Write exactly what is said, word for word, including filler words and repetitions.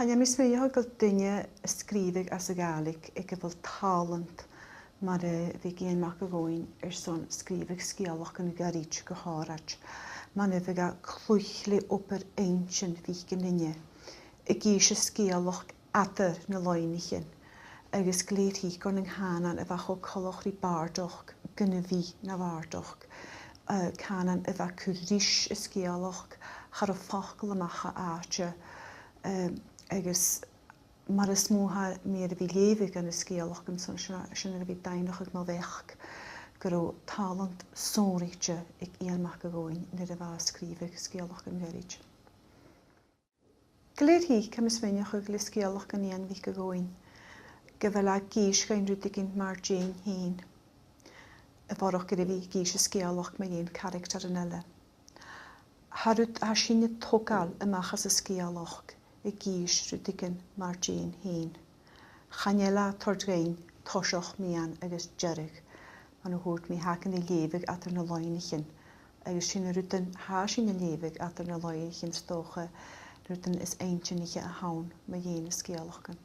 Chan eil mi a' smaoineachadh gu bheil duine a' sgrìobhadh anns a' Ghàidhlig aig a bheil tàlant mar a bh' aig Iain Mac a' Ghobhainn airson sgrìobhadh sgeulachdan ghoirid gu h-àraid, mar a bhiodh e a' cluich le obair inntinn mhic an duine, ag innse sgeulachd eadar na loidhnichean, agus gu lèir thig an cànan a bha cho coltach ri bàrdachd gun a bhith na bhàrdachd, eh, cànan a bha a' cur ris an sgeulachd, cha robh facal a-mach à àite, eh, agus mar as motha tha mi air a bhith a' leughadh na sgeulachdan, sin, sin, sin air a bhith a' daingneachadh mo bheachd gun robh tàlant sònraichte aig Iain Mac a' Ghobhainn nuair a bha e a' sgrìobhadh sgeulachdan ghoirid. Gu lèir thig, tha mi a' smaoineachadh, le sgeulachdan Iain Mhic a' Ghobhainn, gu bheil e ag innse dhuinn rudeigin mar deidhinn fhèin, a bharrachd air a bhith ag innse sgeulachd mu dheidhinn caractaran eile. Tha rud, tha sinne a' togail a-mach às an sgeulachd ag innse rudeigin mar deidhinn fhèin. Chan eil e a' toirt dhuinn toiseach, meadhan agus deireadh, mar a thuirt mi, tha e againn ri leughadh eadar na loidhnichean, agus sin na rudan a tha sinn a' leughadh eadar na loidhnichean, 's dòcha, na rudan as inntinniche a th' ann mu dheidhinn na sgeulachdan.